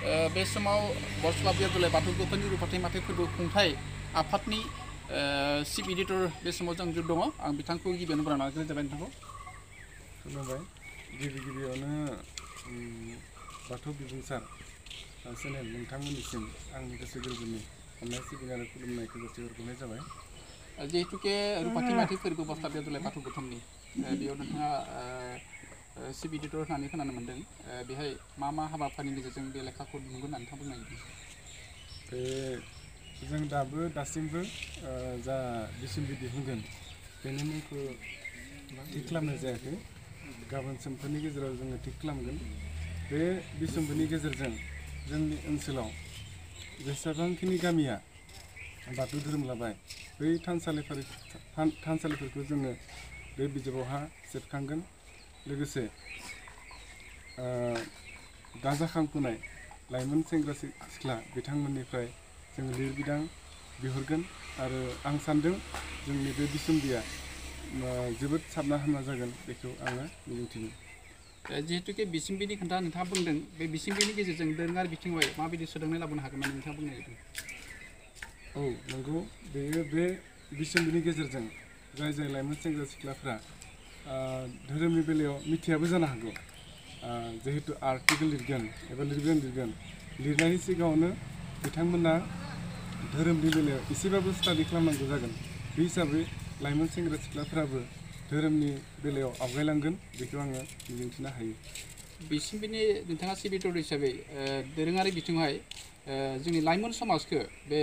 बे समाव बरसला बियादुलाय बाथौ गथ'नि रुफाथाय माथाइ फोरबो खुंथाय आफादनि चिफ एडिटर बे समाव जों दङ आं बिथांखौ गिबियावनो बरायना लाग्रोनाय जाबाय नोंथांखौ। खुलुमबाय गिबियावनो बाथौ बिबुंसार चेनेल नोंथांमोननिसिम आंनि गोसो गोरबोनि अननाय सिबिनाय आरो खुलुमनायखौ जासिहरग्रोनाय जाबाय। जिहेतुके रुफाथि माथाइ फोरबो बरसला बियादुलाय बाथौ गौतमनि बेयाव नोंथाङा चिफ एडिटर होननानै खोनानो मोन्दों बेहाय मा हाबाफारिनि गेजेरजों बे लेखाखौ दिहुनगोन होननानै नोंथाङा बुंनो नागिरदों? जों दासिमबो जा बिसम्बि दिहुनगोन बेनि मुंखौ थि खालामनाय जायाखै। गाबोन समफोरनि गेजेराव जोङो थिग खालामगोन। बे बिसम्बिनि गेजेरजों जोंनि ओनसोलाव जेसेबांखिनि गामिया बाथौ धोरोम लाबाय बै थानसालिफोरखौ जोङो बे बिजाबावहा सेबखांगोन। लोगोसे दा जाखांफुनाय लाइमोन सेंग्रा सिख्ला बिथांमोननिफ्राय जोङो लिरबिदां बिहरगोन आरो आं सान्दों जोंनि बे बिसम्बिया जोबोद साबना हामना जागोन बेखौ आङो मिजिंथियो। जिहेतुके बिसम्बिनि खोथा नोंथाङा बुंदों बे बिसम्बिनि गेजेरजों दोरोङारि बिथिङाव माबायदि सोदांनाय लाबोनो हागोन होननानै नोंथाङा बुंनो नागिरदों? औ नंगौ, बेयो बे बिसम्बिनि गेजेरजों जाय लाइमोन सेंग्रा सिख्लाफ्रा धोरोमनि बेलायाव मिथियाबो जानो हागौ। जिहेतु आर्टिकेल लिरगोन एबा लिरगोन लिरनायनि सिगाङावनो बिथांमोना धोरोमनि बेलायाव एसेबाबो स्टाडि खालामनांगौ जागोन। बे हिसाबै लाइमोन सेंग्रा सिख्लाफ्राबो धोरोमनि बेलायाव आवगायलांगोन बेखौ आङो मिजिंथिनो हायो। बिसम्बिनि नोंथाङा चिफ एडिटर हिसाबै दोरोङारि बिथिङावहाय जोंनि लाइमोन समाजखौ बे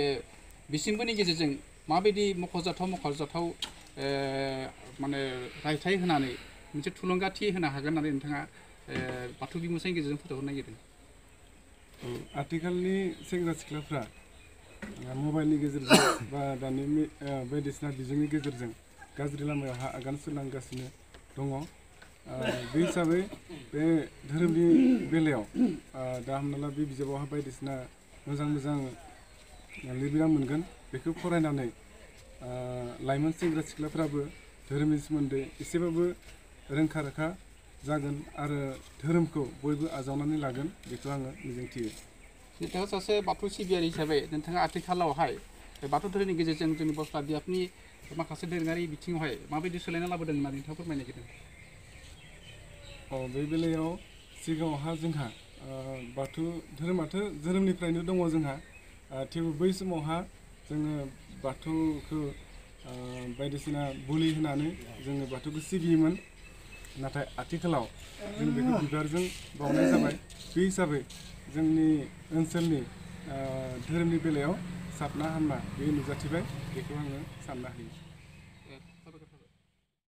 बिसम्बिनि गेजेरजों माबायदि मख'जाथाव माने रायथाइ होनानै मोनसे थुलुंगाथि होनो हागोन होननानै नोंथाङा बाथौ बिबुंसारनि गेजेरजों फोसावनो नागिरदों? आथिखालनि सेंग्रा सिख्लाफ्रा मबाइलनि गेजेरजों बा दानि बायदिसिना बिजोंनि गेजेरजों गाज्रि लामायाव आगान सुरलांगासिनो दङ। बे हिसाबै बे धोरोमनि बेलायाव दा हमना ला बे बिजाबावहा बायदिसिना मोजां लिरबिदां मोनगोन। बेखौ फरायनानै लाइमोन सेंग्रा सिख्लाफ्राबो धोरोमनि सोमोन्दै एसेबाबो रोंखा राखा जागोन आरो धोरोमखौ बयबो आजावनानै लागोन बेखौ आङो मिजिंथियो। नोंथाङा सासे बाथौ सिबियारि हिसाबै नोंथाङा आथिखालावहाय बाथौ धोरोमनि गेजेरजों जोंनि बरसला बियाबनि माखासे दोरोङारि बिथिङावहाय माबायदि सोलायना लाबोदों होननानै नोंथाङा फोरमायनो नागिरदों? बे बेलायाव सिगाङावहा जोंहा बाथौ धोरोमाथ' जोनोमनिफ्रायनो दङ जोंहा। थेवबो बै समावहा जोङो बाथौखौ बायदिसिना बोलि होनानै जोङो बाथौखौ सिबियोमोन। नाथाय आथिखालाव जों बेखौ बिबारजों बावनाय जाबाय। बे हिसाबै जोंनि ओनसोलनि धोरोमनि बेलायाव साबना हामना बे नुजाथिबाय बेखौ आङो साननो हायो।